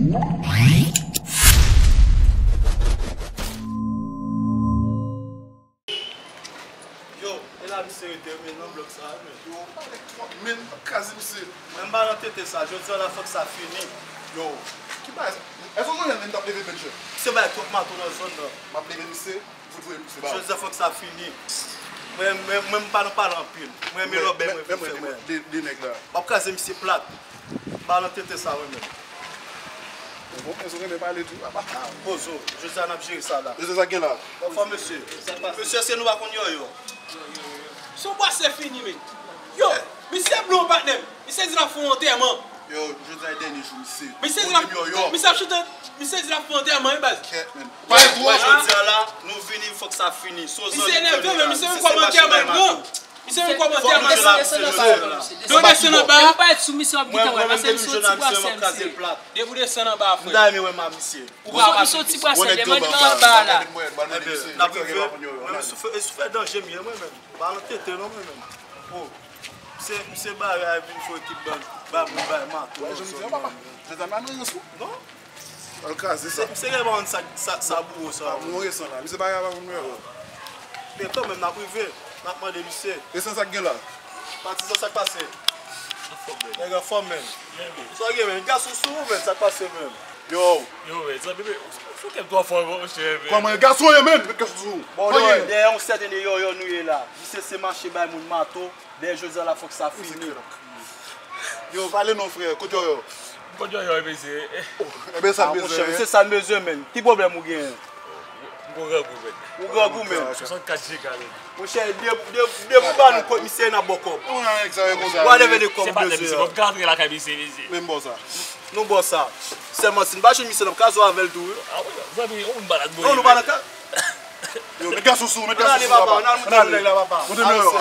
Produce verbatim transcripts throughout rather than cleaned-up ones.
Yo, e la misye rete, men nan blòk sa, men. Yo, pale twòp, men, m ap kraze misye. Mwen, m pa nan tete sa, jodi a la, fòk sa fini. Yo, ki bagay sa? Èske w sonje lè m t ap leve bench yo? Misye bay twòp mato nan zòn nan. M ap leve misye, fout voye misye ba ou. Jodi a, fòk sa fini. Mwen, mwen, mwen, m pa nan pale anpil. Mwen, men lòbèy, mwen vin fè mwen. De, de nèg la. M ap kraze misye plat. M pa nan tete sa, mwen menm. Bon, èske w renmen pale tou? Apa. Pozo, jodi a n ap jere sa la. Mesye, sa k gen la? Anfòm, mesye. Mesye, èske nou pa konn Yòyò? Se yon bwasè fini, men. Yo, misye blon, patnè m. Misye di l ap fè yon antèman. Yo, jodi a e dènye jou misye. Misye di l ap, misye ap chante, misye di l ap fè yon antèman, wi, baz. Kèt, men. Pale twò. Jodi a la, nou vini, fòk sa fini. Misye enève, men misye menm kòm antèman l pran. Misye menm kòm antèman l pran. Yo desann anba. Yo pa sou misye ap gite wè, paske misye yon ti bwasè, misye. Depi w desann anba, frè. M ta renmen wè ma misye. Ou pa misye yon ti bwasè, depi w anba la. N ap rive. Mwen menm, sou fè, sou fè danje m ye, mwen menm. Pa nan tete non, mwen menm. Oh, misye, misye bare a vin fè ekip ban, ba moun bay mato. Wè, jan misye papa. Jodi a m pa nan rans ou. Non. Al kraze sa. Misye gen ban sa, sa, sa bouro sa. Pa moun resan la. Misye bare a pa moun resan. Men kanmenm, n ap rive. N ap mande misye. E san sa k gen la? Patizan, sa k pase? Nèg anfòm, men. Sa w gen, men? Gason sou ou, men. Sa k pase, men? Yo. Yo, men, zanmi, men, ou, ou fè kè m twò fò, monchè, men. Kòman, gason ye, men? Met kè sou ou. Bon, dèyè yon sèten de Yòyò nou ye la. Misye se mache bay moun mato. Dèyè jodi a la, fòk sa fini. Yo, pale non, frè. Kote Yòyò? Kote Yòyò, mesye? Ebyen, sa n bezwen, se sa n bezwen, men. Ki pwoblèm ou genyen? M gon grangou, men. Ou grangou, men. Swasannkat jega, men. Monchè, de, de, de pou ba nou kòb misye, n ap ba w kòb. Ou nan egzame konsa. Ou a leve de kòb ou bezwen. Se pa de misye, bon, m ka antre lakay misye, mesye. Men m ba w sa. Nou ba w sa. Sèlman, si n pa jwenn misye, n ap kraze w avè l tou, wi. A wi, zanmi, ou moun malad, non, nou pa nan ka. Yo, met gason sou, met gason sou, papa. Ann ale, papa, ann al moute nou nèg la, papa. Moute nou yo.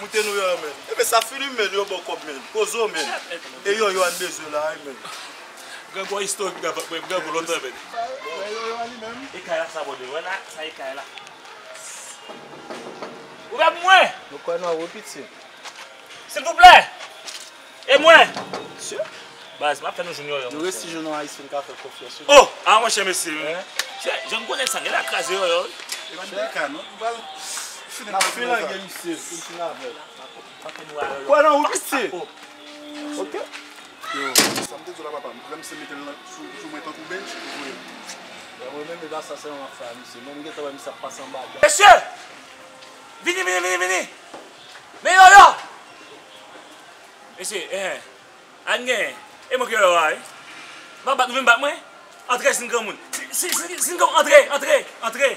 Moute nou yo, men. Ebyen, sa fini, men, yo ba w kòb, men. Poze w, men. E Yòyò a n bezwen la, wi, men. Grangou istorik nan vant mwen, grangou lontan, men. E kay la sa, bòdè, wè la, sa e kay la. Ouvè pou mwen! Nou kwè nan ou, wi, piti. Silvouplè! E mwen? Mesye? Baz, m ap fè nou jwenn Yòyò, monchè. Nou resi jwenn yon Ayisyen ka fè konfyans, wi. Oh! A, monchè, mesye. Jan m konnen sa, gen la kraze Yòyò, wi. E pa de ka, non. Nou pral fini. N ap filange misye, pou n fin avè l. Kwè nan ou, piti. Ok. Yo, sa m te di w la, papa. Lè misye mete l sou, sou mwen tankou bench, ou voye. Mwen menm, e pa sa sèlman m ap fè a misye. Mwen, m gentan wè misye ap pase anba dlo. Mesye! Vini, vini, vini, vini! Men Yòyò! Mesye, eh, ann gen, e mwen ki Yòyò a, wi. M ap bat nou, vin bat mwen. Antre, si n granmoun. Si, si, si, si n granmoun, antre, antre, antre.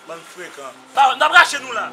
Bann frekan. N ap rache nou la.